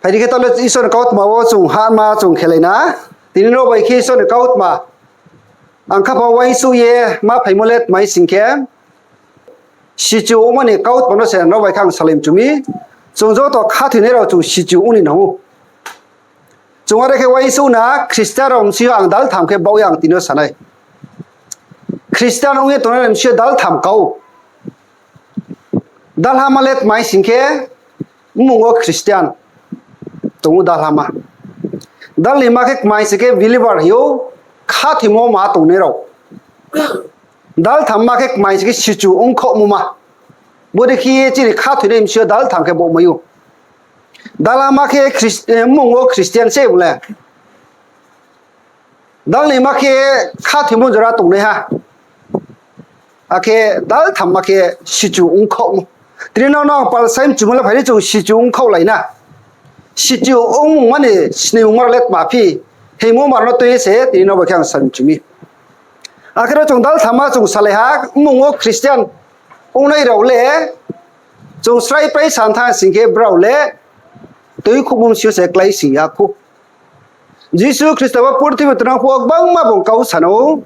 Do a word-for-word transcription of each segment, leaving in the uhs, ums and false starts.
Phai di khe taoh le Isor ni kautma wo chung hahma chung khelai na. Tini rao bai khe Isor ni kautma ang khaphang uaingsouh ye ma phaimo le tma hing khe, sichu ongma ni kautma no se nrao bai khe ang salai mchu mi. Chung joto khathoinai rao chung sichu ong ni nang ou. Chung are khe uaingsouh na, Christian rao bsing yo ang daltham khe baoh ye ang tini yo sa nai. Christian ong ye tongnai rao bsing yo daltham kau. Dalhama le tma hing khe, mmung wo Christian tong ou dalhama. Dalnoi ma khe kmai sing khe believer hing ou, khathoimo ma tongnai rao. Daltham ma khe kmai sing khe sichu ongkhaohmo ma. Bodei khe ye chini khathoinai bsing yo daltham khe baohmai ou. Dalhama khe Christ-, eh, mmung wo Christian se bung le. Dalnoi ma khe khathoimo jora tongnaiha. Akhe daltham ma khe sichu ongkhaohmo. Tini nrao no ang pal sai mchumo le phai di chung sichu ongkhaohlai na. Sichu ongmung ma ni snimungma rao le tma phi, hingmo ma rao no tui ye se tini nrao bai khe ang sa mchu mi. Akhe ro chung daltham ma chung salai ha, mmung wo Christian ongnai rao le, chung srai prai sa thanng sing khe brao le tuikhouhmo bsing yo se kláising ya khou. Jisu Khristo bo purthimbi tongnang phuh wo gbangma bung kau sa no,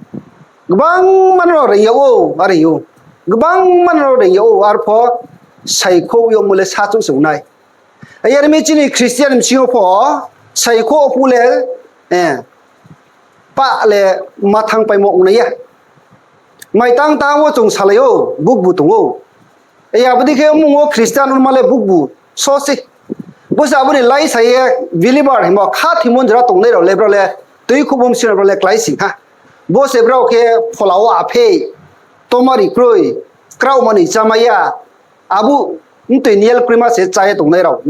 gbangma no reing yag ou, are ou. Gbangma no reing yag ou, arpho saikhouh yagmo le sachouh se ong nai. Yar mi chini Christian bsing yo pho saikhouh phuh le, eh, pah le ma thanngpaimo ong nai ya. Mai tang tang wo chung salai ou, bukbu tong ou. Abo dei khe mmung wo Christian ongma le bukbu so se. Bo se abo ni laisa ye believer hingmo khathoimo jora tongnai rao le brao le tuikhouhmo bsing yo brao le kláising ha. Bo se brao khe phola wo aphei, tomari kroi, kraohma ni chámai ya, abo mtoi nial kroima se chá ye tongnai rao.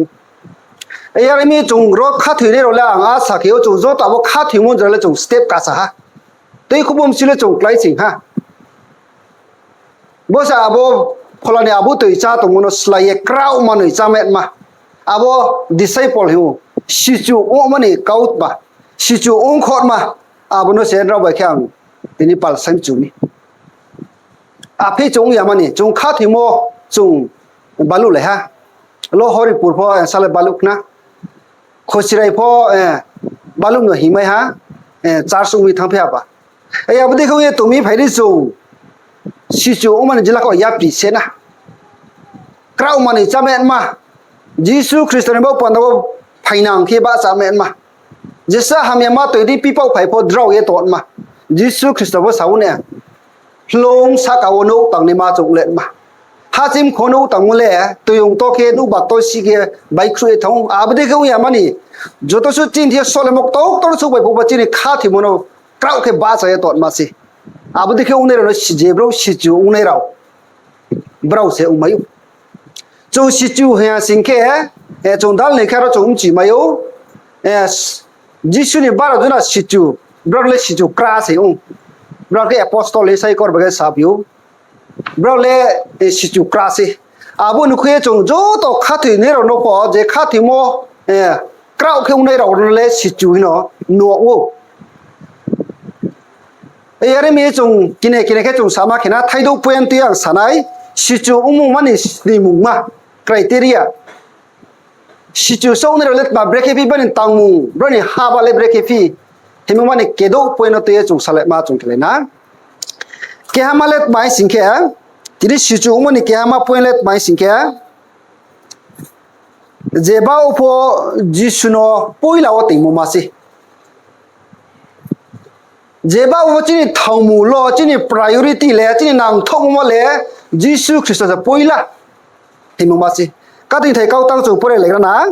Yar mi chung ro khathoinai rao le ang asa khe ou chung joto abo khathoimo jora le chung step kasa ha. Tuikhouhmo bsing le chung kláising ha. Bo se abo phola ni abo toi chá tongmo no slái ye kraohma noi chámai ma. Abo disciple hing ou, sichu ongma ni kautma, sichu ongkhaohma, abo no se nrao bai khe ang tini pal sai mchu mi. Aphei chung ong ya ma ni, chung khathoimo chung baluhlai ha. Lo Horipur pho, eh, sa le baluh khna. Khosirai pho, eh, baluh no hingmai ha, eh, church ong mi thanngphi ha ba. Abo dei khe ong ye tong mi phai di chung. Sichu ongma ni jila khe yapri se na. Kraohma ni chámai ma. Jisu Khristo ni baoh panda wo phainang khe bahchamai ma. Jesa hamyama toi di pipaoh phai pho drao ye tong ma. Jisu Khristo pho sa ou ne, hloung sahka wo nouh tangnaima chung le ma. Hachimkho nouh tangmo le, toiyong to khe nouhbar to si khe baikhruh ye thanng ou. Abo dei khe ong ya ma ni, joto suh chini thing yo solemo ktor ktor souhphai phuh ba chini khathoimo no kraoh khe bahcha ye tongma se. Abo dei khe ongnai rao no si je brouh sichu ongnai rao, brao se ongmai ou. Chung sichu hing ya sing khe, eh, chung dalnoi khe aro chung mchimai ou, eh, Jisu ni baro jona sichu, brao le sichu kra se ong. Brao khe apostle hing sai kor ba khe saphi ou. Brao le, eh, sichu kra se. Abo ni khui ye chung joto khathoinai rao no pho je khathoimo, eh, kraoh khe ongnai rao no le sichu hing no nuh ou. Yar mi chung kine kine khe chung sama khe na, thaidouh point tui ang sa nai, sichu ongmung ma ni snimungma, criteria. Sichu souhnai rao le tma brekhe phi, bini tangmung, brao ni haba le brekhe phi, hingmo ma ni kedouh point no tui ye chung salaima chung khelai na. Kehama le tma hing sing khe, tini sichu ongmo ni kehama point le tma hing sing khe, jeba wo pho Jisu no poila wo toingmo ma se. Jeba wo chini thaomu lo, chini priority le, chini nangthaohmo le, Jisu Khristo se poila hingmo ma se. Katingthai kau tang chung pore legra na.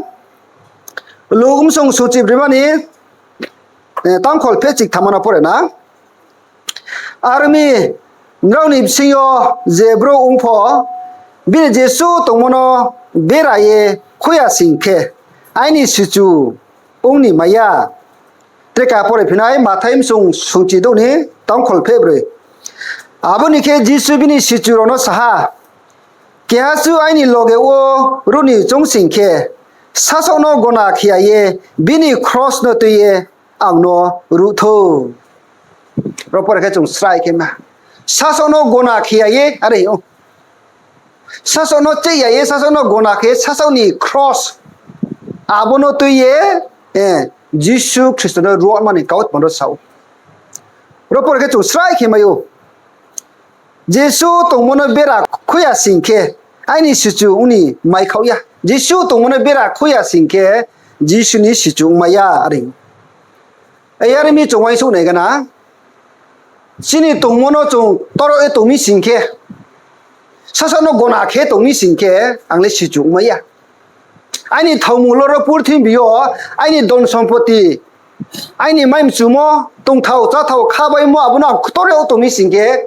Luk bsung suchi brima ni, eh, tangkhol phehchik thamma no pore na. Are mi, nrao ni bsing yo je brouh ong pho, bini jesuh tongmo no bera ye khui ya sing khe, aini sichu ong ni mai ya. Tre ka pore phi nai, Mathai bsung suchi douh ni tangkhol phehbroi. Abo ni khe Jisu bini sichu rao no sa ha, keha suh aini loge wo ruh ni choung sing khe, sasaoh no gona khe ya ye bini kros no tui ye ang no ruh thou. Ro pore khe chung srai khe ma. Sasaoh no gona khe ya ye, are hing ou. Sasaoh no cheh ya ye, sasaoh no gona khe, sasaoh ni kros Abo no tui ye, eh, Jisu Khristo no ruhmani kautma ro sa ou. Ro pore khe chung srai khe mai ou. Jesuh tongmo no bera khui ya sing khe, aini sichu ong ni mai khaoh ya. Jesuh tongmo no bera khui ya sing khe, Jisu ni sichu ongmai ya are. Yar mi chung uaingsouh nai gana. Chini tongmo no chung toro ye tong mi sing khe, sasaoh no gona khe tong mi sing khe, ang le sichu ongmai ya. Aini thangmul ro purthimbi yo, aini dhon sompoti, aini mai mchumo, tongthao, cháthao, khabaimo, abo no ang ktor yag tong mi sing khe,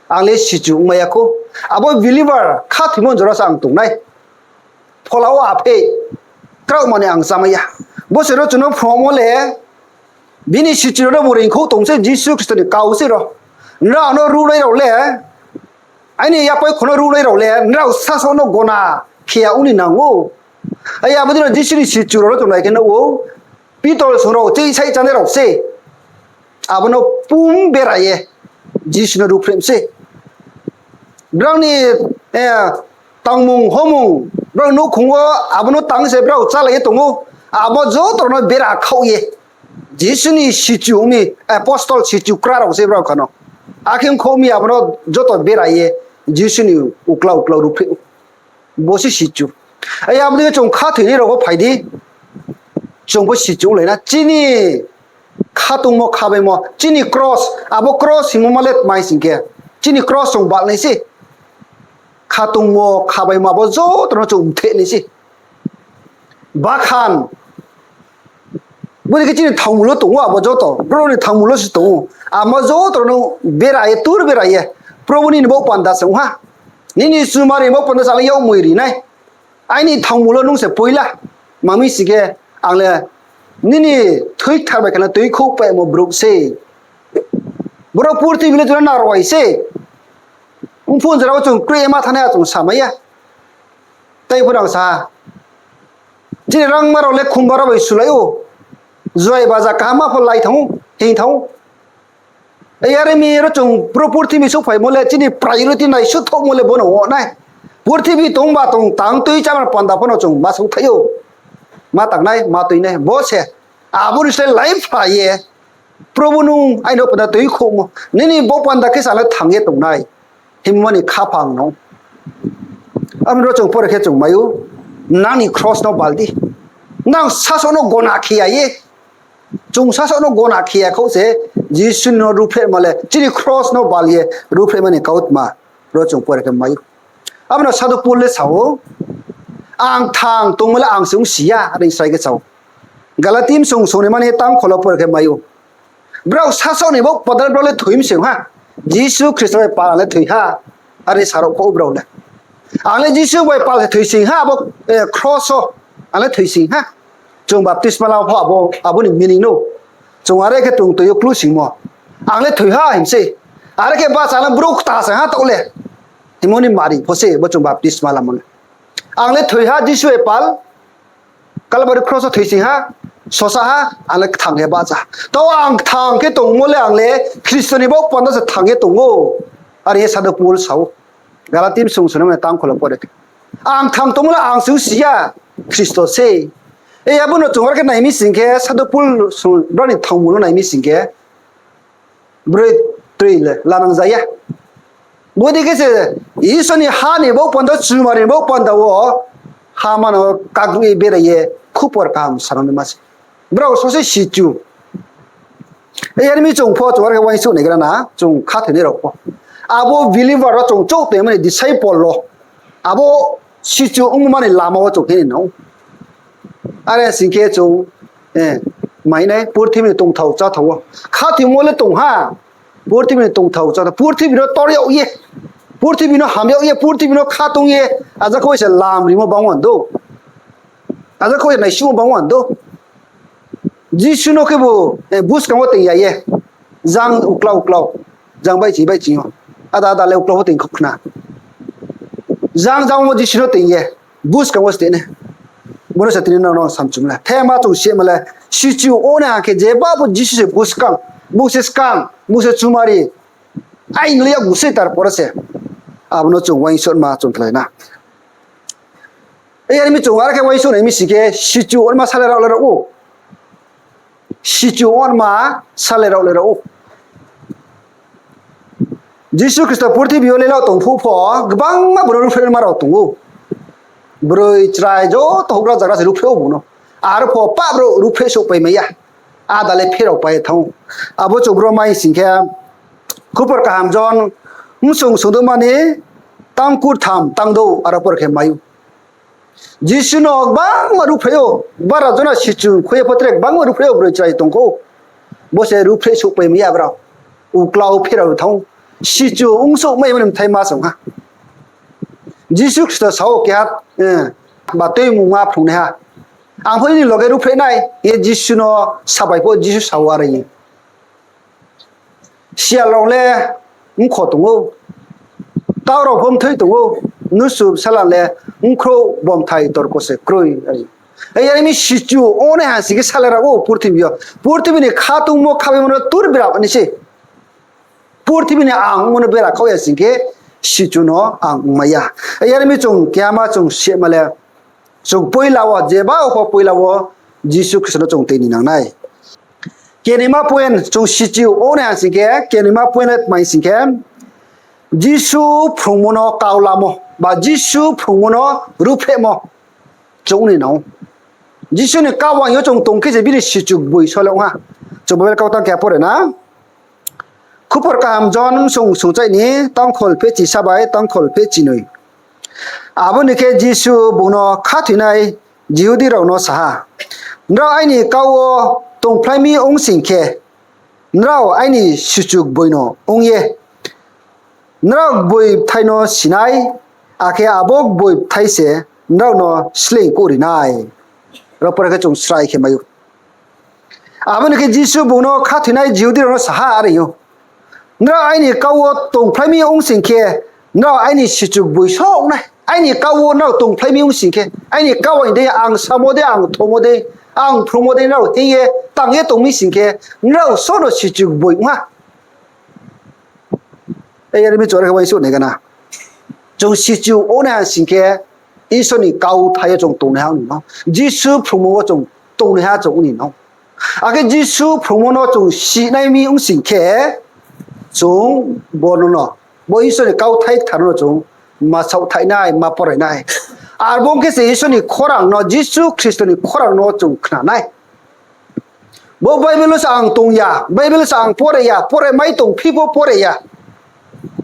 ang le sichu ongmai ya khou. Abo believer khathoimo jora se ang tong nai. Phola wo aphe, kraohmani ang chámai ya. Bo se ro chung no phrungmo le, bini sichu rao no bo reingkhouh tong se Jisu Khristo ni kau se ro. Nrao no ruhnai rao le, aini yapai kho no ruhnai rao le, nrao sasaoh no gona khe ya ong ni nang ou. Ai abo dei no Jisu ni sichu rao no chung nai khe nuh ou, pitol song rao, chei sai chánai rao se. Abo no pum bera ye Jisu no ruhphreh mi se. Brao ni, eh, tangmung homung, brao nouhkhong wo abo no tang se brao chálai ye tong ou. Abo joto rao no bera khaoh ye, Jisu ni sichu ong mi, apostle sichu kra rao se brao kha no. Akhe ongkhouh mi abo no joto bera ye Jisu ni uklau uklau ruhphreh ou. Bo se sichu. Ai abo dei khe chung khathoinai rao pho phai di. Chung pho sichu onglai na. Chini khatungmo khabaimo, chini cross, abo cross hingmo ma le tma hing sing khe, chini cross chung bal nai se. Khatungmo khabaimo abo joto no chung mtheh nai se. Bakhan, bo dei khe chini thangmul wo tong ou abo joto, brouh ni thangmul wo se tong ou. Abo joto no bera ye, tur bera ye, Probu nini baoh panda se ong ha. Nini chumari baoh panda se ang le yak moi ri nai. Aini thangmul wo nung se poila. Tma mi sing khe, ang le nini thui kthar bai khe no tuikhouh paimo brouh se. Boro purthimbi le chung no narwai se. Ongphung jora wo chung kroi ye ma thanng nai, a chung samai ya. Tai pho ang sa ha. Chini rangma rao le khumba rao bai sulai ou. Juai baja kaham ma pho lai thanng ou, hing thanng ou. Yar mi ro chung boro purthimbi souhphaimo le chini priority naisuhthaohmo le bo no ong nai. Purthimbi tongba tong tang tui chámani panda pho no chung ma souhthai ou, ma tang nai, ma tui nai. Bo se, abo ni slái lai pha ye, Probu nung aini baoh panda tuikhouhmo, nini baoh panda khe se ang le thanng ye tong nai, hingmo ni khaphang no. Abo ni ro chung pore khe chung mai ou, nang ni cross no bal di. Nang sasaoh no gona khe ya ye. Chung sasaoh no gona khe ya khouh se, Jisu no ruhphrehma le chini cross no bal ye ruhphrehma ni kautma ro chung pore khe mai ou. Abo no Sadhu Pol le sa ou, ang kthang tongmo le ang se ongsi ya, are srai khe sa ou. Galati bsung sung ni mani tang kholo pore khe mai ou. Brao sasaoh ni baoh panda brao le thoi mi se ong ha. Jisu Khristo bai pal ang le thoi ha, are sa rao khou brao le. Ang le Jisu bai pal se thoising ha, abo, eh, cross wo ang le thoising ha. Chung baptisma lamo pho abo, abo ni meaning no. Chung are khe tong toi yo klusingmo. Ang le thoi ha hing se. Are khe bahcha le brouh kta se ha taoh le. Hingmo ni mari pho se bo chung baptisma lamo le. Ang le thoi ha Jisu bai pal. Kalbari cross wo thoising ha, sosa ha, ang le kthang ye bahcha. Taoh ang kthang khe tongmo le ang le Khristo ni baoh panda se thang ye tong ou. Are ye Sadhu Pol sa ou. Galati bsung sung ni mani tang kholo pore khe. Ang kthang tongmo le ang se ongsi ya, Khristo se. E abo no chung are khe nai mi sing khe, Sadhu Pol sung brao ni thangmul no nai mi sing khe, broi, troi le lanang za ya. Bo dei khe se Isor ni ha ni baoh panda, chumari ni baoh panda wo ha mano kagruh ye berai ye khupor kaham sanang naima se. Brao só se sichu. Yar mi chung pho chung are khe uaingsouh naigra na, chung khathoinai rao pho. Abo believer rao chung chouh tongmani disciple rao. Abo sichu ongmani lama wo chung khe ni nang. Are sing khe chung, eh, mai nai purthimbi ni tongthao cháthao wo. Khathoimo le tong ha. Purthimbi ni tongthao cháthao. Purthimbi no tor yag ye, purthimbi no ham yag ye, purthimbi no khatung ye, aja khe se lam rimo bangwan do. Aja khe se naisuhmo bangwan do. Jisu no khebu, eh, buskang wo toing ya ye. Jang uklau uklau. Jang baiching baiching yo. Ada ada le uklau pho toing khou khna. Jang jang wo Jisu no toing ye. Buskang wo se toing nai. Bo no se tini no no samchum le. Thema chung sima le. Sichu ong nai ha khe jeba bo Jisu se buskang. Bung se skang. Bung se chumari. Aini le yakgu se tar pore se. Abo no chung uaingsouhma chung khlai na. Yar mi chung are khe uaingsouh nai mi sing khe, sichu ongma sale rao le rao ou. Sichu ongma sale rao le rao ou. Jisu Khristo purthimbi yo lelah tong phuh pho, gbangma brouh no ruhphreh ma rao tong ou. Broi chrai joto houhgra zagra se ruhphreh ou bung no. Aro pho pah brouh ruhphreh souhpai mai ya. Ada le pherao pai ye thanng ou. Abo chung bro mai sing khe, Khupor Kaham John, msung sungdouhma ni tang kurtham tang douh aro por khe mai ou. Jisu no gbangma ruhphreh ou, bara jona sichu khui ye pho tre gbangma ruhphreh ou, broi chrai tong khou. Bo se ruhphreh souhpai mai ya brao. Uklau pherao thanng ou. Sichu ongsouh mai mani bthai ma song ha. Jisu Khristo sa ou keha, ba tuimungma phrungnaiha, ang pho nini loge ruhphreh nai, hing ye Jisu no sabai pho Jisu sa ou are. Sial rao le mkho tong ou, tau rao pho mthoi tong ou, mnusu bsala le mkhrouh bomthai torko se kroi. Yar mi sichu ongnaiha sing khe sale rao ou purthimbi yo. Purthimbi ni khatungmo khabaimo no tur bera nai se. Purthimbi ni ang ongmo no bera khaoh ya sing khe sichu no ang ongmai ya. Yar mi chung kehama chung sihma le, chung poila wo, jeba wo pho poila wo Jisu Khristo no chung tui ni nang nai. Kenima point chung sichu ongnaiha sing khe, kenima point le tma sing khe, Jisu phrungmo no kau lamo, ba Jisu phrungmo no ruhphrehmo chung ong ni nang ou. Jisu ni kau wang yo chung tong khe se bini sichu gboi sole ong ha. Chung Bible kau tang khe pore na. Khupor Kaham John msung sungchaih ni tangkhol phehchi sa bai tangkhol phehchi noi. Abo ni khe Jisu bung no khathoinai Jihudi rao no sa ha, Nrao aini kau wo tongphlai mi ong sing khe, nrao aini sichu gboi no ong ye nrao gboi bthai no si nai, akhe abo gboi bthai se nrao no sleing kouhri nai. Ro pore khe chung srai khe mai ou. Abo ni khe Jisu bung no khathoinai Jihudi rao no sa ha are ou, Nrao aini kau wo tongphlai mi ong sing khe, nrao aini sichu gboi so ong nai. Aini kau wo nrao tongphlai mi ong sing khe, aini kau aini dei, ang samo dei, ang thomo dei, ang phrungmo dei nrao hing ye tang ye tong mi sing khe, nrao so no sichu gboi ong ha. Yar mi chung are khe uaingsouh nai gana. Chung sichu ongnaiha sing khe, Isor ni kauthai yo chung tongnaiha ong ni nang. Jisu phrungmo wo chung tongnaiha chung ong ni nang. Akhe Jisu phrungmo no chung sinai mi ong sing khe, chung bo no no, bo Isor ni kauthai kthar no chung ma saohthaih nai, ma porai nai. Ar bo ong khe se Isor ni khorang no, Jisu Khristo ni khorang no chung khna nai. Bo Bible no se ang tong ya, Bible se ang pore ya, pore mai tong phi pho pore ya.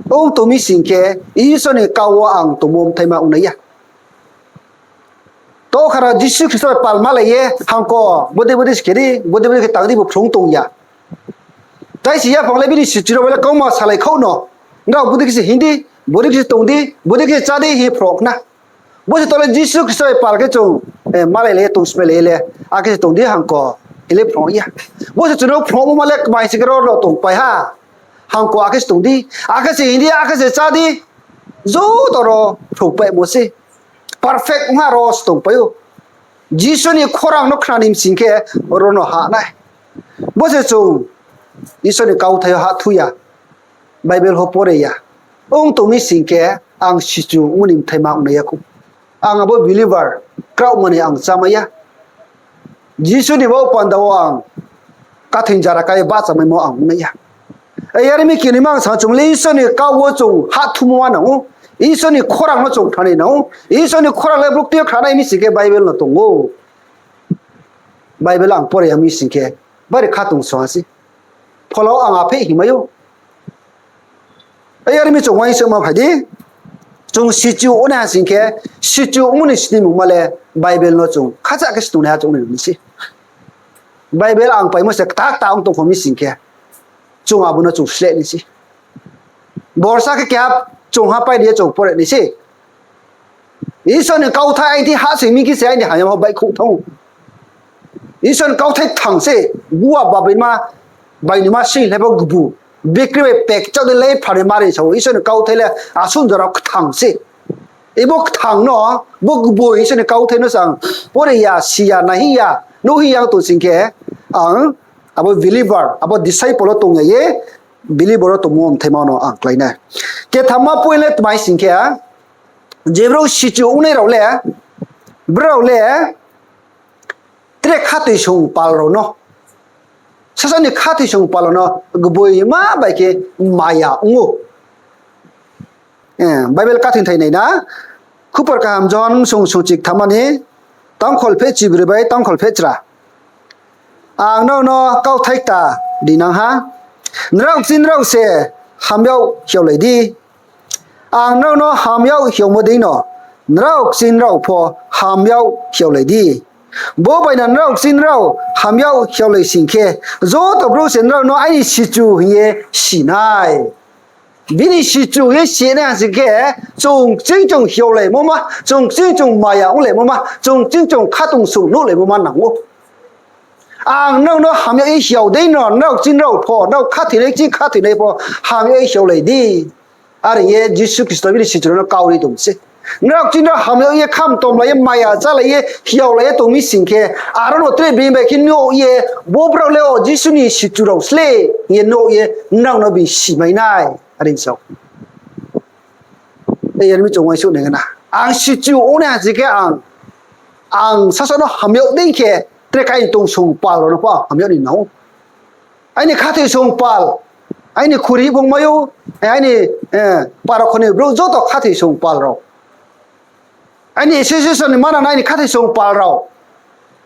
Ong tong mi sing khe, Isor ni kau wo ang tongmo bthaima ong nai ya. Tokhara Jisu Khristo bai pal malai ye hangko, bodei bodei se khe di, bodei bodei khe tang di, bo phrung tong ya. Tai si yaphang le bini sichu rao bai le kauma salai khauh no, nrao bodei khe se hing di, bodei khe se tong di, bodei khe se chá di, hing ye phrung khna. Bo se tole Jisu Khristo bai pal khe chung, malai le, tong smai le, akhe se tong di hangko, hing le phrung ya. Bo se chung no phrungmo ma le kmai se khe ro ro tongpai ha. Hangko akhe se tong di, akhe se hing di, akhe se chá di, joto ro phrungpaimo se. Perfect ong ha ro se tongpai ou. Jisu ni khorang no khna ni sing khe ro no ha nai. Bo se chung Isor ni kauthai yo hahthu ya, Bible pho pore ya. Ong tong mi sing khe ang sichu ongmo ni bthaima ong nai ya khou. Ang abo believer kraohmo ni ang chámai ya. Jisu ni bo panda wo ang kathing jara kai bahchamaimo ang ong nai ya. Yar mi khe ni mang sa chung le Isor ni kau wo chung hahthumo ma nang ou. Isor ni khorang no chung khna ni nang ou. Isor ni khorang le brouh kti yo khna nai mi sing khe Bible no tong ou. Bible ang pore ya mi sing khe, bari khatungsung ha se. Phola wo ang apheh hingmai ou. Yar mi chung uaingsouhma phai di. Chung sichu ongnaiha sing khe, sichu ongmo ni snimungma le Bible no chung khacha khe se tongnaiha chung ong nai nang se. Bible ang paimo se kta kta ong tong kho mi sing khe, chung abo no chung sleh nai se. Borsa khe keha chung ha pai ri ye chung pore nai se. Isor ni kauthai aini thing hahsoing mi khe se aini hamyama baihkhouh thanng ou. Isor ni kauthai kthang se, gua babaima, bainima sing lai pho gbu, bikri bai pekchao dei lai phrani mari sa ou. Isor ni kauthai le asuh jora kthang se. Ibo kthang no, bo gboi Isor ni kauthai no se ang pore ya, si ya, naihing ya, nuhing ya tong sing khe, ang abo believer, abo disciple wo tong ya ye, believer wo tongmo bthaima no ang klái nai. Kethamma point le tmai sing khe, je brouh sichu ongnai rao le, Brao le tre khathoisong pal rao no, sasa ni khathoisong pal rao no gboima bai khe maya ong ou. Bible kathing thai nai na, Khupor Kaham Johon bsung sungchik thamma ni tangkhol pheh chibroi bai tangkhol pheh chra. Ang nrao no kauthai kta rinang ha, nrao kching nrao se ham yag hiaolai di. Ang nrao no ham yag hiaomo deino nrao kching nrao pho ham yag hiaolai di. Bo bai no nrao kching nrao ham yag hiaolai sing khe, joto brouh se nrao no aini sichu hing ye si nai. Bini sichu hing ye si nai ha sing khe, chung kching chung hiaolaimo ma, chung kching chung maya onglaimo ma, chung kching chung khatungsung nuhlaimo ma nang ou. Ang nrao no ham yag ye hiao deino nrao kching nrao pho, nrao khathoinai kching khathoinai pho ham yag ye hiaolai di. Are hing ye Jisu Khristo bini sichu rao no kau ri tong se. Nrao kching nrao ham yag ye, khamtomlai ye, maya chálai ye, hiaolai ye tong mi sing khe, aro no tre being bai khe nuh ye, bo brao le o Jisu ni sichu rao sle hing ye nuh ye, nrao no bini simai nai. Are hing sa ou. Yar mi chung uaingsouh nai gana. Ang sichu ong nai ha sing khe ang, ang sasa no ham yag dei khe, tre khe aini tongsong pal rao no pho ang ham yag ni nang ou. Aini khathoisong pal, aini khuri phung mai ou, aini, para kho ni brouh joto khathoisong pal rao, aini association ni manang aini khathoisong pal rao,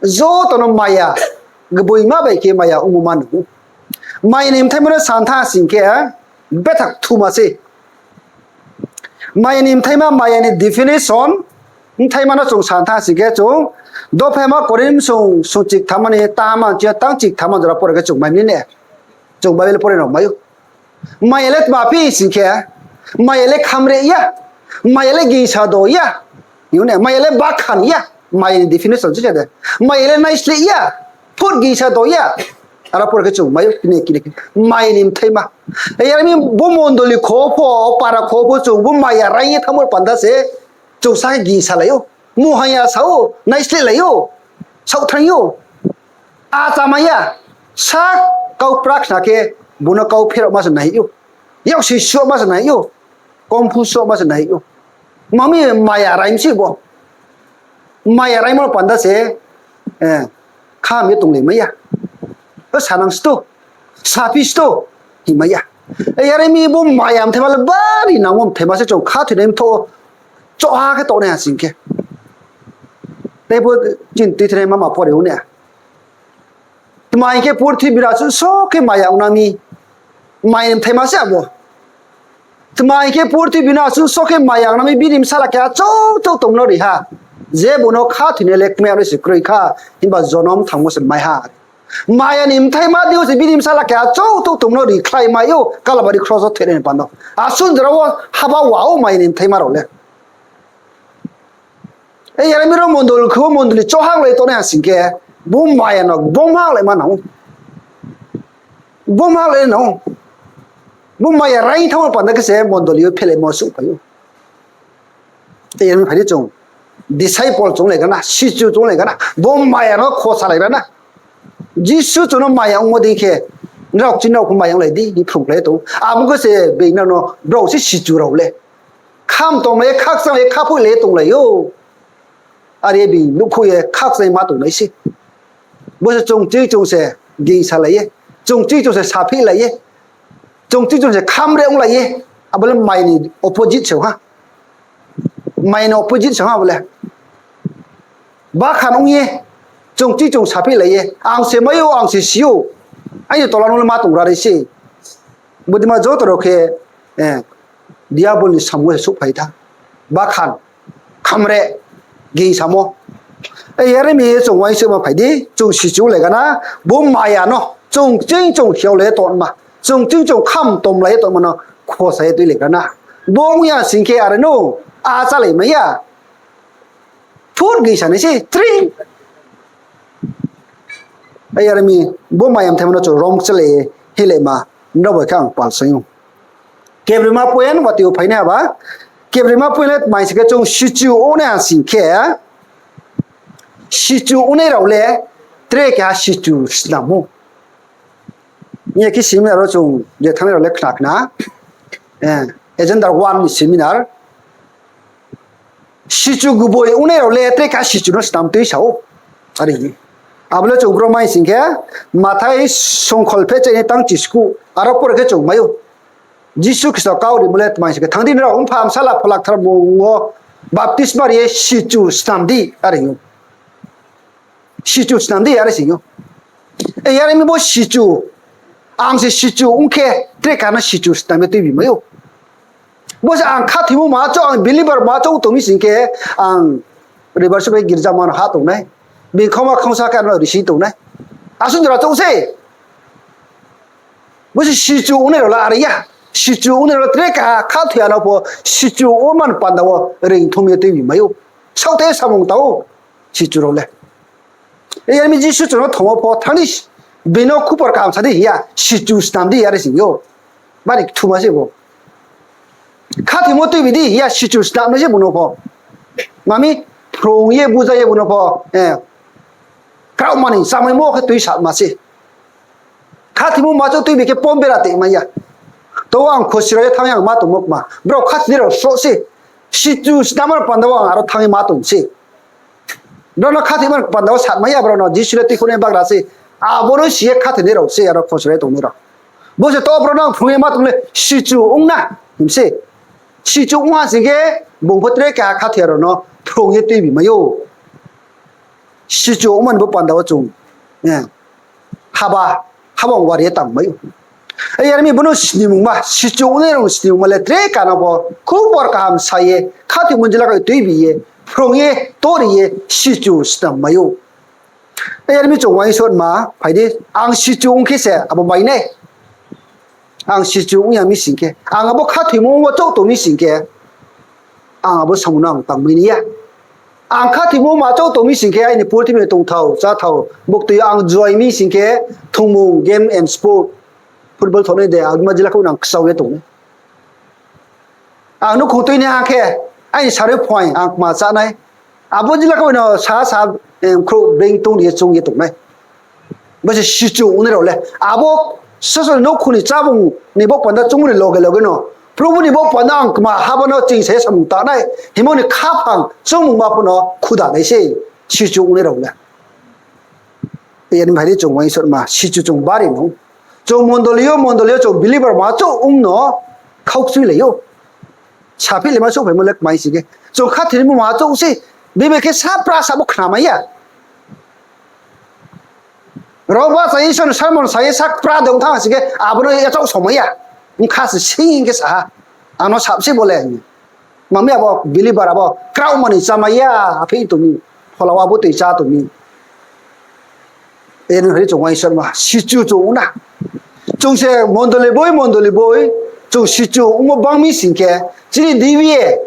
joto no maya, gboima bai khe maya ongmo ma nang ou. Maya ni bthaima no san tha sing khe, bethak thuma se. Maya ni bthaima, maya ni definition, bthaima no chung san tha sing khe chung, dophaima Korinth bsung sungchik thamma ni tama chi tangchik thamma jora pore khe chung mai mi ne. Chung Bible pore no mai ou. Maya le tma phi sing khe, maya le khamreh ya, maya le gingsa do ya, maya le bakhan ya, maya ni definition se de. Maya le naisleh ya, phut gingsa do ya. Aro pore khe chung mai ou, kini kini khe maya ni bthaima. Yar mi bo mondoli kho pho, para kho pho chung bo maya raing ye thanngmo panda se, chung sa khe gingsalai ou, muhang ya sa ou, naislehlai ou, saohthanng ou. A chámai ya, sa kau prakhna khe, bung no kau pherao ma se nai ou, yaksi suh ma se nai ou, komphu suh ma se nai ou. Mami maya raing mi se bo. Maya raingmo panda se, kham ye tonglai mai ya. Sanang sto, saphi sto, hingmai ya. Yar mi bo maya bthaima le bari nangmo bthaima se chung khathoinai mthoh wo choha khe tongnai ha sing khe. Tei bo chini tuithenai mama pore ou ne. Tma hing khe purthimbi no asuh so khe maya ong na mi, maya ni bthaima se abo. Tma hing khe purthimbi no asuh so khe maya ong na mi, bini bsala keha chouh chouh tongmo no ri ha. Je bung no khathoinai le kmai ya le se kroi kha, himba jonom thangmo se mai ha. Maya ni bthaima dei yo se bini bsala keha chouh chouh tongmo no ri khlai mai ou, Kalbari kros wo thoinai ni panda. Asuh jora wo haba wa ou maya ni bthaima rao le. Yar mi ro mondoli khe, mondoli chohanglai tongnai ha sing khe, bo maya no gboma hanglaima nang ou. Gboma hanglaima nang ou. Bo maya raing thanngmo panda khe se mondoli yo phelaimo suhphai ou. Yar mi phai di chung, disciple chung lai gana, sichu chung lai gana, bo maya no khosalai gana. Jisu chung no maya ongmo dei khe, nrao kching nrao pho maya onglai di, di phrungkhlai tong ou. Abo khe se being nrao no brao se sichu rao le. Kham tonglai ye, khakchanglai ye, khaphoihlai ye tonglai ou. Are being nuhkhouh ye khakchangma tongnai se. Bo se chung kching chung se gingsalai ye, chung kching chung se saphihlai ye, chung kching chung se khamreh onglai ye. Abo le maya ni opposite se ha. Maya ni opposite se ha abo le. Bakhan ong ye, chung kching chung saphihlai ye, ang se mai ou, ang se si ou, aini tola no le ma tong ra ri se. Bodei ma joto rao khe, Diabol ni samung se souhphai tha. Bakhan, khamreh, gingsamo. Yar mi chung uaingsouhma phai di, chung sichu lai gana, bo maya no chung kching chung hiaolai ye tongma, chung kching chung kham tomlai ye tongma no khosa ye tuilai gana. Bo ong ya sing khe are no, a chálai mai ya. Phut gingsa nai se, tring. Yar mi, bo maya bthaima no chung rom kchalai ye hinglai ma, nrao bai khe ang pal saing ou. Kebrima point, watoi wo phainai haba, kebrima point le tma hing sing khe chung sichu ongnai ha sing khe, sichu ongnai rao le tre keha sichu snam ou. Hing ye khe seminar wo chung je thanngnai rao le khna khna, agenda one ni seminar. Sichu gboi ongnai rao le tre keha sichu no snam tui sa ou. Are, abo le chung bro mai sing khe, Mathai songkhol phechainai tang chiskuh, aro pore khe chung mai ou. Jisu Khristo kau rimo le tma hing sing khe, thanng di nrao Mpha, Bsala, Phola Kthar mmung wo baptisma ri ye sichu snam di, are hing ou. Sichu snam di, are sing ou. E, yar mi bo sichu, ang se sichu ong khe, tre keha no sichu snam ye tuibi mai ou. Bo se ang khathoimo ma chouh, ang believer ma chouh tong mi sing khe, ang roibar suh bai girja ma no hah tong nai. Bini khoma khongsa khe ano risi tong nai. Asuh jora chouh se. Bo se sichu ongnai rao le are ya. Sichu ongnai rao le tre keha khathoi ya no pho sichu ongmo ni panda wo reingthum ye tuibi mai ou. Saohthaih ye samung tang ou sichu rao le. E, yar mi Jisu chung no thongmo pho thanng di, bini no khupor kaham sa di hing ya, sichu snam di, are sing ou. Bari kthuma se bo. Khathoimo tuibi di hing ya, sichu snam nai se bung no pho. Mami, phrung ye buja ye bung no pho, eh, kraohma ni chámaimo khe tuisama se. Khathoimo ma chouh tuibi khe pom bera te mai ya. To ang khosi rao ye thanng ye ang ma tongmo kma. Brao khathoinai rao sroh se. Sichu snammo ni panda wo ang aro thanng ye ma tong se. Brao no khathoimo ni panda wo samai ya, brao no Jisu le tuikhouhnai bagra se. Abo no si ye khathoinai rao se, aro khosi rao ye tongnai rao. Bo se to brao no ang phrung ye ma tong le sichu ong na, hing se. Sichu ong ha sing khe, bung pho tre keha khathoi ya rao no phrung ye tuibi mai ou. Sichu ongmo ni bo panda wo chung, eh, haba, haba ong wari ye tang mai ou. E, yar mi bo no snimungma, sichu ongnai rao snimungma le tre keha no bo khupor kaham sa ye, khathoimo jila khe tuibi ye, phrung ye, tori ye, sichu snam mai ou. E, yar mi chung uaingsouhma phai di, ang sichu ong khe se abo bai nai. Ang sichu ong ya mi sing khe, ang abo khathoimo wo chouh tong mi sing khe, ang abo samung no ang tangmai nai ya. Ang khathoimo ma chouh tong mi sing khe, aini purthimbi ni tongthao, cháthao, buktui yo ang juai mi sing khe, thungmung, game and sport, football thongnai de, agma jila khe ang kchao ye tong nai. Ang nouhkhong tuinai ha khe, aini sarui phuaing ang kma chá nai. Abo jila khe no sa sa, em, khrouh being tong ri ye choung ye tong nai. Bo se sichu ongnai rao le. Abo sasao ni nouhkhong ni chámung ni bo panda choungmo ni loge loge no, Probu ni bo panda ang kma haba no ching sa ye samung tang nai hingmo ni khaphang choungmungma pho no khuda nai se sichu ongnai rao le. Yar mi phai di chung uaingsouhma, sichu chung bari no. Chung mondoli yo, mondoli yo chung believer ma chouh ong no khaukchuilai ou. Saphihlaima souhphaimo le kmai sing khe, chung khathoimo ma chouh se, bebe khe sa pra sa bo khnamai ya. Rao bahcha ye Isor ni sermon sa ye sa pra de ong thanng sing khe, abo no yachaoh somai ya. Bkha se sing khe sa ha, ang no sap se bo le. Mami abo believer abo kraohma ni chámai ya, aphi tong mi, phola wo abo toi chá tong mi. Eno hai chung uaingsouhma, sichu chung ong na. Chung se mondoli boi, mondoli boi, chung sichu ongmo bang mi sing khe, chini D B A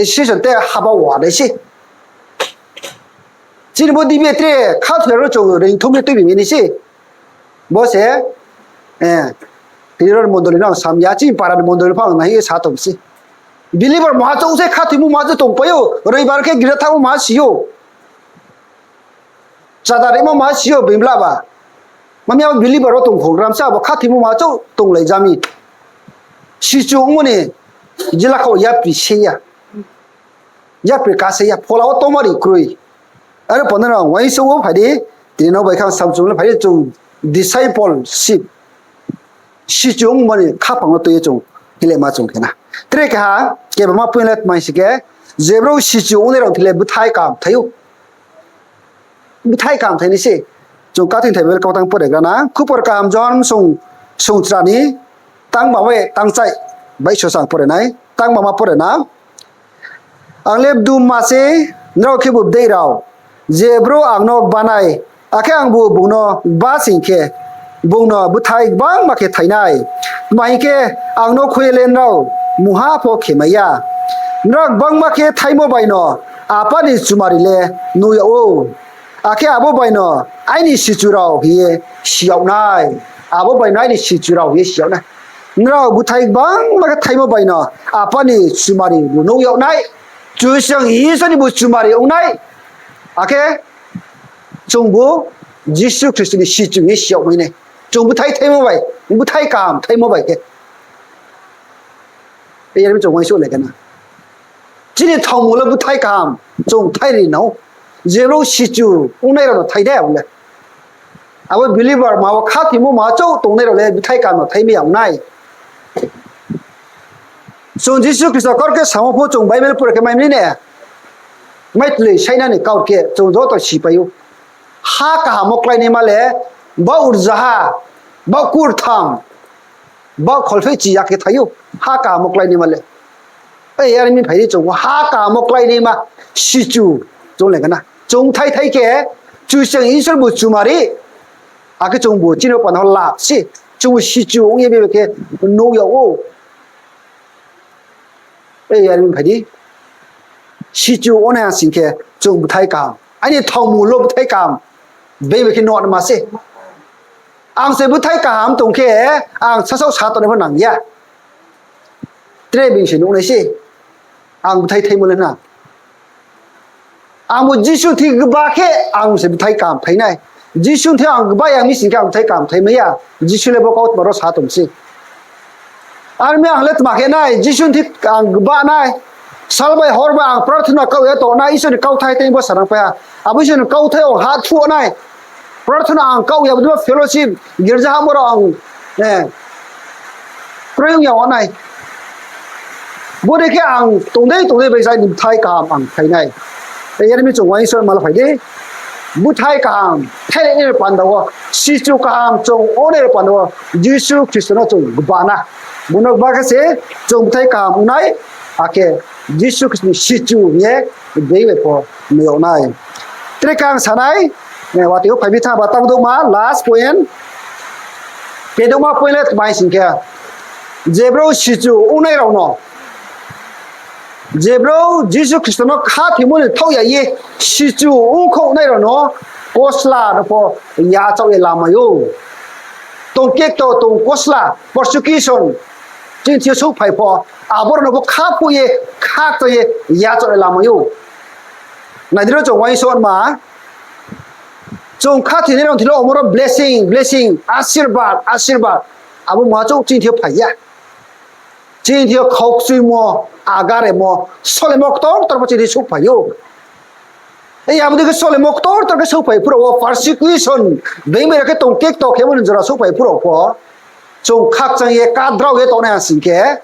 association te haba wa nai se. Chini bo D B A tre khathoi ya no chung reingthum ye tuibi mi nai se. Bo se, eh, tini ro ni mondoli no ang sam ya, chini para ni mondoli pho ang nai ye sa tong se. Believer ma chouh se khathoimo ma chouh tongpai ou, roibar khe girja thanngmo ma si ou. Chada rimo ma si ou, being bla ba. Mami abo believer wo tong khonggram se, abo khathoimo ma chouh tonglai ja mi. Sichu ongmo ni jila khe yapri se ya. Yapri ka se ya, phola wo tongmari kroi. Aro panda no uaingsouh wo phai di, tini no bai khe ang samchung le phai di chung discipleship. Sichu ongmo ni khaphang no tui ye chung, hinglaima chung khe na. Tre keha, kebama point le tma hing sing khe, je brouh sichu ongnai rao thing le bthai kaham thai ou. Bthai kaham thai nai se. Chung kathing thai Bible kau tang pore gra na. Khupor kaham John song, songchra ni tang bama tang chai bai so sang pore nai. Tang bama pore na. Ang le bdumma se, nrao khebu bdeih rao. Je brouh ang no gba nai, akhe angbu bung no gba sing khe, bung no bthai gbangma khe thai nai. Tma hing khe, ang no khui ye le nrao mungha pho khemai ya. Nrao gbangma khe thaimo bai no Apa ni chumari le nuh yag ou. Akhe abo bai no aini sichu rao hing ye si yag nai. Abo bai no aini sichu rao hing ye si yag nai. Nrao bthai gbangma khe thaimo bai no Apa ni chumari bu nuh yag nai. Kchusoyang Isor ni bu chumari ong nai. Akhe chungbu Jisu Khristo ni sichu hing ye si yag mai nai. Chung bthai thaimo bai, bthai kaham thaimo bai khe. Yar mi chung uaingsouh le khe na. Chini thaomung le bthai kaham chung thai ri nang ou. Je brouh sichu ongnai rao no thai de abo le. Abo believer ma wo khathoimo ma chouh tongnai rao le bthai kaham no thai mai ya ong nai. Chung Jisu Khristo kaur khe samo pho chung Bible pore khe mai mi ne. Maitli sainani kaur khe chung joto sipai ou. Ha kaham wo kláinaima le, ba urjaha, ba kurtham, ba kholphehchi ya khe thai ou, ha kaham wo kláinaima le. Ei, yar mi phai di chung ha kaham wo kláinaima, sichu, chung le gana. Chung thai thai khe, Kchusoyang Isor bu chumari, akhe chungbu chini panda wo lap se, chungbu sichu ong ye beba khe nuh yag ou. Ei, yar mi phai di. Sichu ongnai ha sing khe chung bthai kaham. Aini thaomung lo bthai kaham. Beba khe nuh naima se. Ang se bthai kaham tong khe, ang sasaoh sa tongnai pho nang ya. Tre being se nuh nai se. Ang bthai thaimo le na. Ang bo Jisu thing gba khe ang se bthai kaham thai nai. Jisu thing ang gba ya mi sing khe ang bthai kaham thai mai ya. Jisu le bo kautma ro sa tong se. Ar mi ang le tma khe nai, Jisu thing ang gba nai. Sal bai hor bai ang prarthana kau ye tong nai, Isor ni kauthai tei bo sanang pai ha. Abo Isor ni kauthai ang ha thuh nai. Prarthana ang kau ya, bo fellowship, girja hamo rao ang, eh, kroiyong ya nai. Bo dei khe ang tong dei tong dei bai jai ni bthai kaham ang thai nai. Yar mi chung uaingsouhma la phai di. Bthai kaham thai nai ni panda wo, sichu kaham chung ongnai ni panda wo, Jisu Khristo no chung gba na. Bung no gba khe se chung bthai kaham ong nai, akhe Jisu Khristo ni sichu hing ye beba pho nuh yag nai. Tre khe ang sa nai, eh, watoi wo phai mi thanng ba tang douhma, last point. Kedouhma point le tma sing khe, je brouh sichu ongnai rao no, je brouh Jisu Khristo no khathoimo ni thaoh ya ye sichu ongkhouhnai rao no kosla no pho yachaoh ye lamai ou. Tong kekto, tong kosla, persecution, chini thing yo souhphai pho, aboro no pho khaphuh ye, khakchang ye, yachaoh ye lamai ou. Nai di ro chung uaingsouhma, chung khathoinai rao thing yo omoro blessing, blessing, asirbad, asirbad, abo ma chouh chini thing yo phai ya. Chini thing yo khaukchuimo, agaremo, solemo ktor ktor pho chini thing yo souhphai ou. Ei, abo dei khe solemo ktor ktor khe souhphai phuh rao wo persecution, being bai rao khe tong kekto khemo ni jora souhphai phuh rao pho, chung khakchang ye kadrao ye tongnai ha sing khe,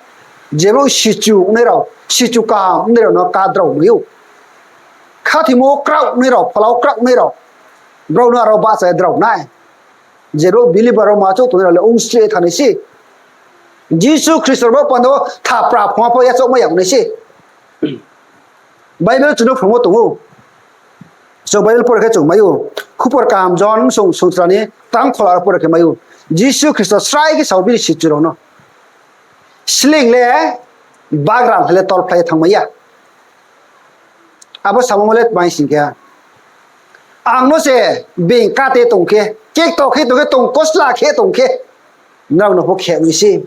je brouh sichu ongnai rao, sichu kaham ongnai rao no kadrao mai ou. Khathoimo kraoh nai rao, phola wo kraoh nai rao, brao no aro bahcha ye drao nai. Je brouh believer rao ma chouh tongnai rao le ongsi ye thanng nai se. Jisu Khristo bo panda wo thapra phungha pho yachaoh mai ya ong nai se. Bible chung no phrungmo tong ou. Chung Bible pore khe chung mai ou. Khupor kaham Johon sung sungchra ni tang khola ro pore khe mai ou. Jisu Khristo srai khe sao bini sichu rao no, sleing le bagra le tolphlai ye thanngmai ya. Abo samo le tma sing khe, ang no se being kate tong khe, kekto khe tong khe, tong kosla khe tong khe, nrao no pho khe nai se.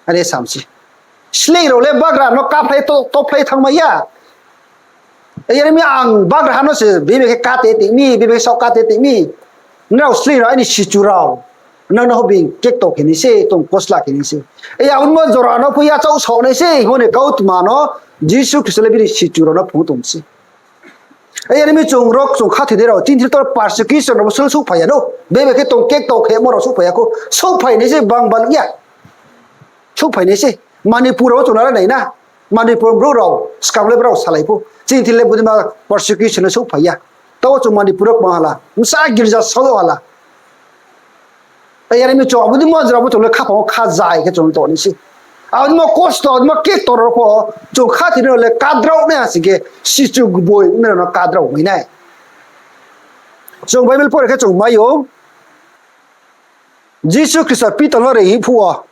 Are sam se. Sleing rao le bagra no kaphlai to, tophlai thanngmai ya. Yar mi ang bagraha no se bebe khe kate tong mi, bebe khe saoh kate tong mi. Nrao sleing rao aini sichu rao. Nrao no pho being kekto khe nai se, tong kosla khe nai se. Abo ni jora no pho yachaoh saoh nai se, hingmo ni kautma no Jisu Khristo le bini sichu rao no phrung tong se. Yar mi chung rao chung khathoinai rao, chini thing yo persecution rao bo sel souhphai ya no. Bebe khe tong kekto khemo rao souhphai ya khou. Souhphai nai se bang baluh ya. Souhphai nai se. Manipur rao chung nara nai na. Manipur brouh rao, skang le brao salai pho. Chini thing le bodei ma persecution no souhphai ya. Taoh chung Manipur wo kma hala. Bsa girja sao hala. Yar mi chung abo dei mo jora bo chung le khaphang wo khazai khe chung tong nai se. Abo dei ma kosto, abo dei ma kekto rao pho, chung khathoinai rao le kadrao nai ha sing khe, sichu gboi ongnai rao no kadrao mai nai. Chung Bible pore khe chung mai ou. Jisu Khristo Pitor no reinghoih phuh wo,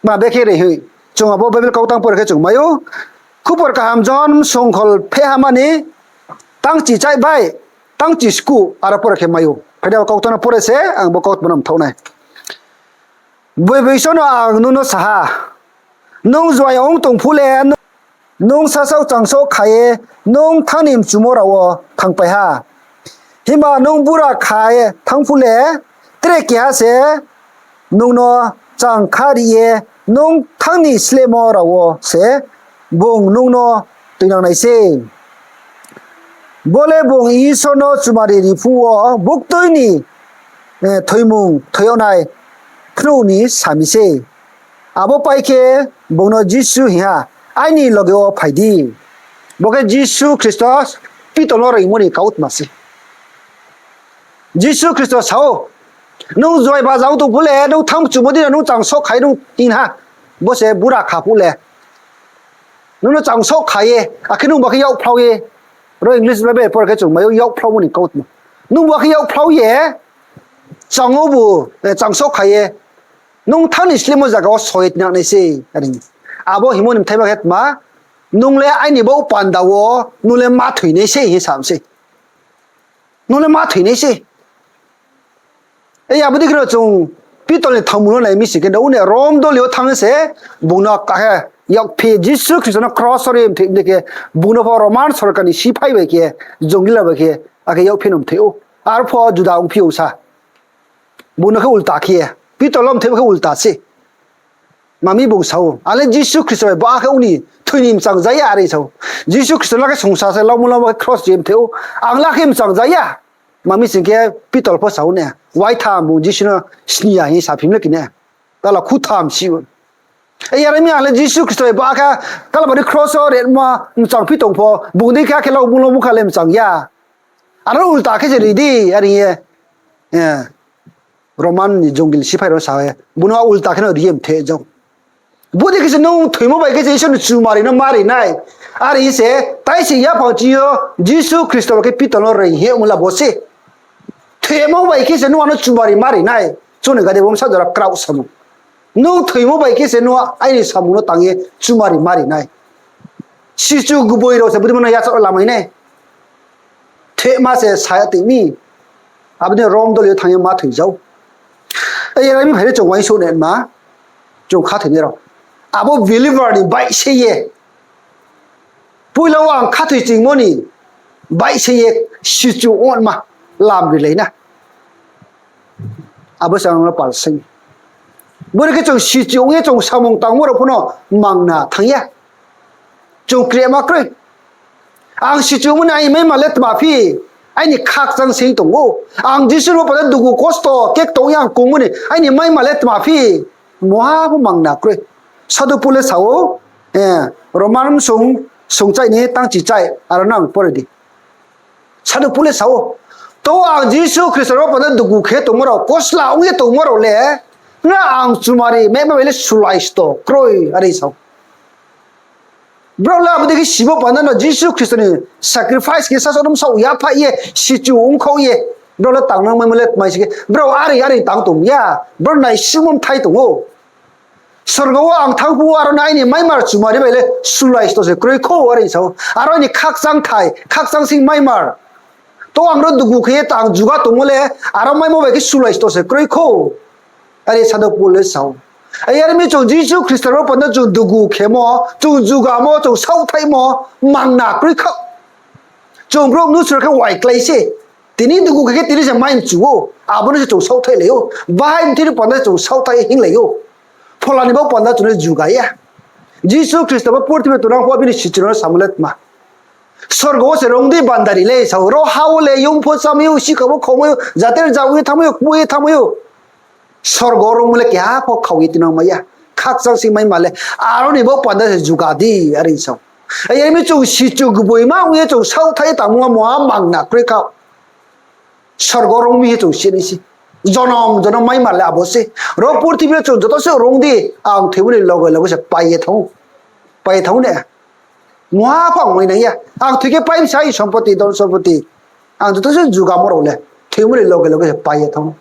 ma bekhe reinghoih? Chung abo Bible kautang pore khe chung mai ou. Khupor kaham Johon songkhol phehama ni tangchi chai bai tangchi skuh aro pore khe mai ou. Phai di abo kautang no pore se, ang bo kautma no mthaoh nai. Boi boiso no ang nung no sa ha, nung juaing ong tong phuh le, nung sasaoh changsaoh kha ye nung thanng ni mchumo rao wo thanngpai ha. Himba nung bura kha ye thanng phuh le, tre keha se nung no chang kha ri ye nung thanng ni slehmo rao wo se bung nung no tuinang nai se. Bo le bung Isor no chumari ri phuh wo buktui ni, eh, thoimung thoi yag nai phnuh ni sami se. Abo pai khe bung no Jisu hing ha, Aini loge wo phai di. Bo khe Jisu Khristo Pitor no reingmo ni kautma se. Jisu Khristo sa ou, nung juai baja ong tong phuh le, nung thanng chumo dei no nung changsoh kha ye nung tin ha. Bo se bura kha phuh le. Nung no changsoh kha ye, akhe nung ba khe yakphlau ye. Ro English Bible por khe chung mai ou yakphlau mo ni kautma. Nung ba khe yakphlau ye, chang ou bu, eh, changsoh kha ye. Nung thanng ni sleingmo zaga wo soi ye tinang nai se, are. Abo hingmo ni bthai ma khe tma, nung le aini bo panda wo, nung le ma thoi nai se, hing sa mi se. Nung le ma thoi nai se. E, abo dei khe no chung Pitor ni thanngmung no nai mi sing khe, ong ne Rom doli yo thanng se, bung no ka khe yakphi, Jisu Khristo no kros wo ri mthoi dei khe, bung no pho Roman sorkar ni siphai bai khe, jongila bai khe, akhe yakphi no mthoi ou. Arphuh Juda ongphi ou sa. Bung no khe ulta khe, Pitor lo mthoi ba khe ulta se. Mami bung sa ou, ang le Jisu Khristo bai ba khe ong ni thoi ni mchang ja ya, are sa ou. Jisu Khristo la khe songsa se, laumo laumo khe kros ye mthoi ou. Ang la khe mchang ja ya. Mami sing khe Pitor pho sa ou ne, waitham bung Jisu no sni ya hing saphim le kine. Tala khutham si ou. E, yar mi ang le Jisu Khristo bai ba khe, Kalbari kros wo retma mchang phi tong pho, bung dei khe akhe laumo laumo kha le mchang ya. Aro ulta khe se ri di, are ye. Eh, Roman ni jongil siphai rao sa ye, bung no ulta khe no ri ye mthoi jao. Bo dei khe se nung thoimo bai khe se Isor ni chumari no ma ri nai. Are se, tai se yaphang ching yo Jisu Khristo bai khe Pitor no reing hemo la bo se. Thoimo bai khe se nung ano chumari ma ri nai. Chung ni gade bo bsa jora kraoh samung. Nung thoimo bai khe se nung aini samung no tang ye chumari ma ri nai. Sichu gboi rao se bodei ma no yachaoh lamai nai. Thoima se sa ya tong mi. Abo dei Rom doli yo thanng ye ma thoi jao. E, yar mi phai ri chung uaingsouh nai ma, chung khathoinai rao. Abo believer ni baih se ye, poila wo ang khathoi chingmo ni baih se ye sichu ongma lam rilai na. Abo se ang no pal sing. Bore khe chung sichu ong ye chung samung tangmo rao pho no mangna thanng ya. Chung krema kroi. Ang sichu ongmo ni aini maima le tma phi, aini khakchang sing tong ou. Ang Jisu no panda dugu kosto kek tong ye ang kongmo ni aini maima le tma phi, muha pho mangna kroi. Sadhu Pol le sa ou, eh, Roman sung, sungchai ni tangchichai, aro no ang pore di. Sadhu Pol le sa ou, to ang Jisu Khristo no panda dugu khe tongmo rao, kosla ong ye tongmo rao le, na ang chumari maima bai le sulaisto kroi, are sa ou. Brao le abo dei khe simo panda no Jisu Khristo ni sacrifice khe sasaoh no bsaoh yaphaih ye, sichu ongkhaoh ye, brao le tangnang maimo le tmai se khe, brao are are tang tong ya, brao naisuhmo mthai tong ou. Sorgo wo ang thanng phuh wo aro no aini maimar chumari bai le sulaisto se kroi khou, are sa ou. Aro aini khakchang thai, khakchang sing maimar. To ang ro dugu khe ye tang juga tongmo le, aro maimo bai khe sulaisto se kroi khou. Are Sadhu Pol le sa ou. Yar mi chung Jisu Khristo no panda chung dugu khemo, chung jugamo, chung saohthaihmo, mangna kroi khou. Chung brouh mnusu rao khe waiklái se. Tini dugu khe khe tini se mai mchu ou. Abo no se chung saohthaih lai ou. Bahai mthoi ni panda se chung saohthaih hinglai ou. Phola ni bo panda chung no juga ya. Jisu Khristo bo purthimbi tongnang pho bini sichu rao no samo le tma. Sorgo wo se rung di bandari le sa ou. Ro ha wo le yung pho chámai ou, sikha pho khaumai ou, jater jao ye thanngmai ou, kpu ye thanngmai ou. Sorgo rungmo le keha pho khao ye tinang mai ya. Khakchang sing maima le. Aro ni bo panda se juga di, are sa ou. Yar mi chung sichu gboima ong ye chung saohthaih ye tangmo muha mangna kroi khou. Sorgo rung mi hing chung si nai se. Jonom jonom maima le abo se. Ro purthimbi yo chung joto se rung di, ang thoimo ni loge loge se pai ye thanng ou. Pai ye thanng ou ne. Muha pho ang mai nang ya. Ang thoi khe pai mi se aini sompoti, dhon sompoti. Ang joto se jugamo rao le thoimo ni loge loge se pai ye thanng ou.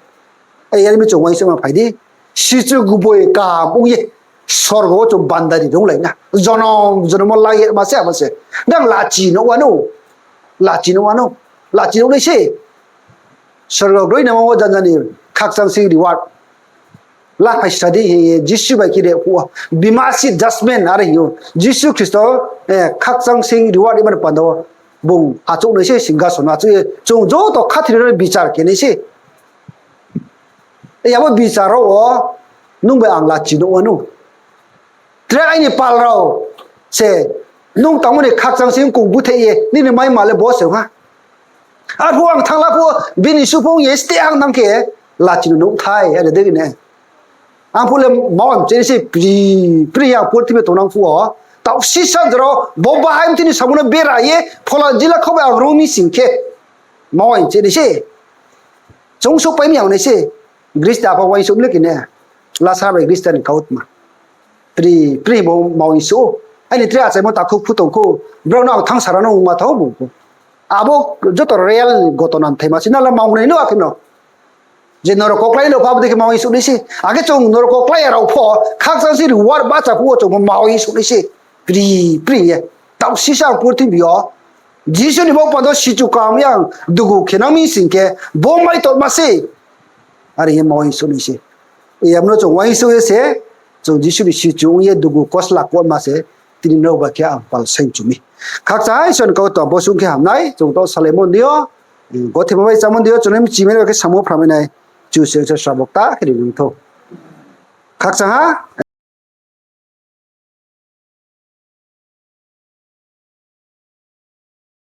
Yar mi chung uaingsouhma phai di. Sichu gboi kaham ong ye sorgo wo chung bandari runglai na. Jonom jonom wo la ye ma se abo se. Nang lachi no wanou. Lachi no wanou. Lachi no nai se. Sorgo groinaima wo janja ni khakchang sing reward laphai sra di hing ye Jisu bai khe re phuh wo. Bima seat judgment are hing ou. Jisu Khristo, eh, khakchang sing reward rimani panda wo bung achouh nai se singhason achouh ye chung joto khathoinai rao bichar khe nai se. Abo bichar rao wo nung bai ang lachi no wanou. Tre aini pal rao se Nung tangmo ni khakchang se kong búthaih ye nini maima le bo se ha. Arphuh ang thanng la phuh, bini suh pho ong ye steh ang thanng khe, lachi no nouhthai, are dei ne. Ang phuh le ma uaing che nai se, pri, pri ya purthimbi tongnang phuh wo. Taoh sisa jora, bo bahai mthini samung no bera ye, phola jila khau bai ang rung mi sing khe. Ma uaing che nai se. Chung souhpai mi ang nai se. Grista pho uaingsouh le khe ne. Lasa bai Grista ni kautma. Pri, pri bo ma uaingsouh ou. Aini tre achaimo takhu phu tong khou. Brao no ang thanngsa ra no ongma thao bung pho. Abo joto real gotona mthaima se, nang le ma ong nai no akhe no. Je norok koklái no pha, abo dei khe ma uaingsouh nai se. Akhe chung norok koklái ya rao pho, khakchang se reward bahcha phuh wo chung pho ma uaingsouh nai se. Pri, pri ye. Taoh sisa ang purthimbi yo Jisu ni baoh panda sichu kam yang dugu khenang mi sing khe, bo mai tongma se. Are ye ma uaingsouh nai se. Iyam no chung uaingsouh ye se, chung Jisu ni sichu ong ye dugu kosla kotma se, tini nrao bai khe ang pal saing chu mi. Khakchang ha Isor ni kautma bo sung khe ham nai, chung taoh salaimo ni yo, gothe bo bai chámo ni yo, chung nai mchimai nai bai khe samo phramai nai, Kchusoyang se srabo kta khe ri nang thou. Khakchang ha.